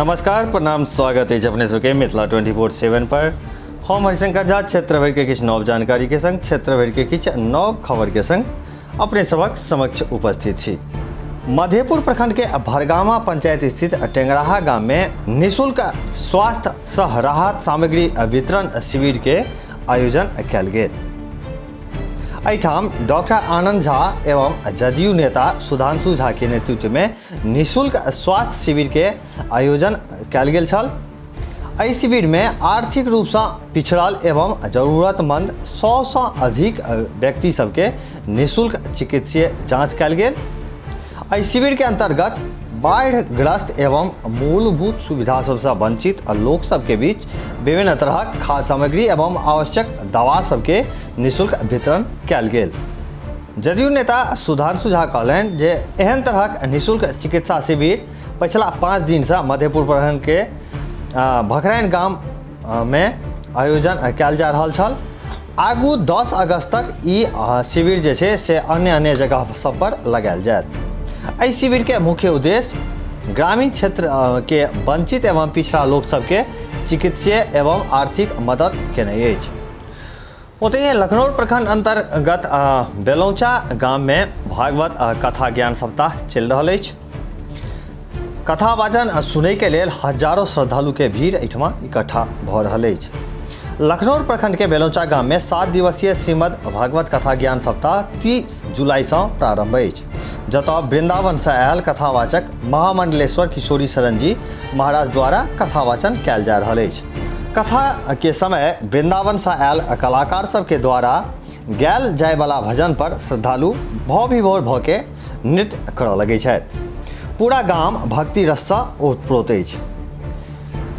नमस्कार, प्रणाम, स्वागत अछि अपने सबके मिथिला 24/7 पर। हम हरिशंकर झा क्षेत्र भरि के किछु नव जानकारी के संग, क्षेत्र भरि के किछु नव खबर के संग अपने सबक समक्ष उपस्थित छी। मधेपुर प्रखंड के भरगामा पंचायत स्थित टेंगराहा गाम में निःशुल्क स्वास्थ्य सह राहत सामग्री वितरण शिविर के आयोजन कयल गेल। एहिठाम डॉक्टर आनंद झा एवं जदयू नेता सुधांशु झा के नेतृत्व में निःशुल्क स्वास्थ्य शिविर के आयोजन कयल गेल छल। एहि शिविर में आर्थिक रूप से पिछड़ल एवं जरूरतमंद 100 से अधिक व्यक्ति सबके निःशुल्क चिकित्सीय जांच कयल गेल। एहि शिविर के अंतर्गत बाढ़िग्रस्त एवं मूलभूत सुविधा सबसँ वंचित लोक सबके बीच विभिन्न तरहक खाद्य सामग्री एवं आवश्यक दवा सबके निःशुल्क वितरण कयल गेल। जदयू नेता सुधांशु झा कहलनि जे एहन तरहक निःशुल्क चिकित्सा शिविर पछिला 5 दिनसँ मधेपुर प्रखंड के भखराइन गाम में आयोजन कयल जा रहल छल। आगू 10 अगस्त तक ई शिविर जे छै से अन्य अन्य जगह सब पर लगायल जायत। एहि शिविर के मुख्य उद्देश्य ग्रामीण क्षेत्र के वंचित एवं पिछड़ा लोक सबके चिकित्सीय एवं आर्थिक मदद केनाइ अछि। ओतहि लखनऊ प्रखंड अंतर्गत बेलौचा गाम में भागवत कथा ज्ञान सप्ताह चलि रहल अछि। कथा वाचन सुनय के लेल हजारों श्रद्धालु के भीड़ एहिठमा इकट्ठा भऽ रहल अछि। लखनऊ प्रखंड के बेलौचा गाम में 7 दिवसीय श्रीमद् भागवत कथा ज्ञान सप्ताह 30 जुलाई से प्रारंभ अछि, जतऽ वृंदावन से आयल कथावाचक महामंडलेश्वर किशोरी शरण जी महाराज द्वारा कथावाचन कयल जा रहल अछि। कथा के समय वृंदावन से आयल कलाकार सबके द्वारा गायल जायवला भजन पर श्रद्धालु भाव विभोर भऽ के नृत्य करऽ लगै छथि। पूरा गाम भक्ति रससँ ओतप्रोत अछि।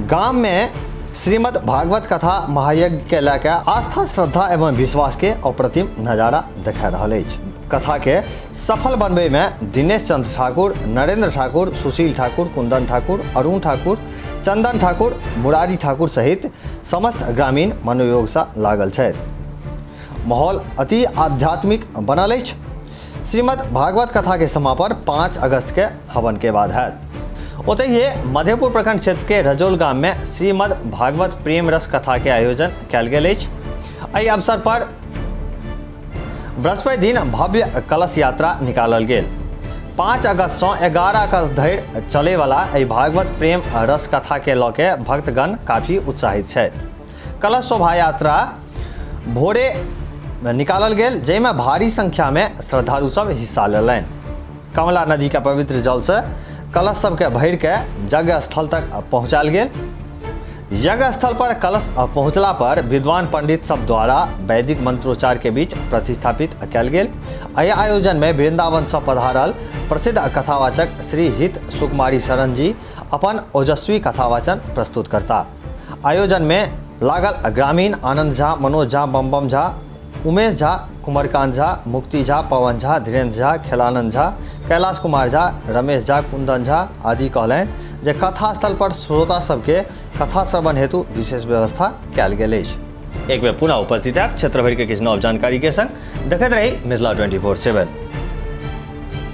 गाम में श्रीमद् भागवत कथा महायज्ञ के लऽ के आस्था, श्रद्धा एवं विश्वास के अप्रतिम नजारा देखा रहल अछि। कथा के सफल बनबै में दिनेश चंद्र ठाकुर, नरेंद्र ठाकुर, सुशील ठाकुर, कुंदन ठाकुर, अरुण ठाकुर, चंदन ठाकुर, मुरारी ठाकुर सहित समस्त ग्रामीण मनोयोग से लागल छथि। माहौल अति आध्यात्मिक बनल अछि। श्रीमद् भागवत कथा के समापन 5 अगस्त के हवन के बाद हैत। ओतहि मधेपुर प्रखंड क्षेत्र के रजौल गाम में श्रीमद् भागवत प्रेम रस कथा के आयोजन कयल गेल अछि। एहि अवसर पर बृहस्पति दिन भव्य कलश यात्रा निकालल गेल। 5 अगस्त से 11 अगस्त धरि चले वाला एहि भागवत प्रेम रस कथा के लऽ के भक्तगण काफी उत्साहित छथि। कलश शोभा यात्रा भोरे निकालल गेल, जाहिमे भारी संख्या में श्रद्धालु सब हिस्सा लेलनि। कमला नदी के पवित्र जल से कलश सबके भरि के यज्ञ स्थल तक पहुँचायल गेल। यज्ञ स्थल पर कलश पहुँचला पर विद्वान पंडित सब द्वारा वैदिक मंत्रोच्चार के बीच प्रतिस्थापित कयल गेल। एहि आयोजन में वृंदावन से पधारल प्रसिद्ध कथावाचक श्री हित सुकुमारी शरण जी अपन ओजस्वी कथावाचन प्रस्तुत करता। आयोजन में लागल ग्रामीण आनंद झा, मनोज झा, बमबम झा, उमेश झा, कुमरकांत झा, मुक्ति झा, पवन झा, धीरेन्द्र झा, खेलानंद झा, कैलाश कुमार झा, रमेश झा, कुंदन झा आदि कहलनि जे कथा स्थल पर श्रोता सबके कथा श्रवण हेतु विशेष व्यवस्था कयल गेल अछि। एक बेर पुनः उपस्थित है क्षेत्र भरि के किछु नव जानकारी के संग। देखैत रही मिथिला 24/7।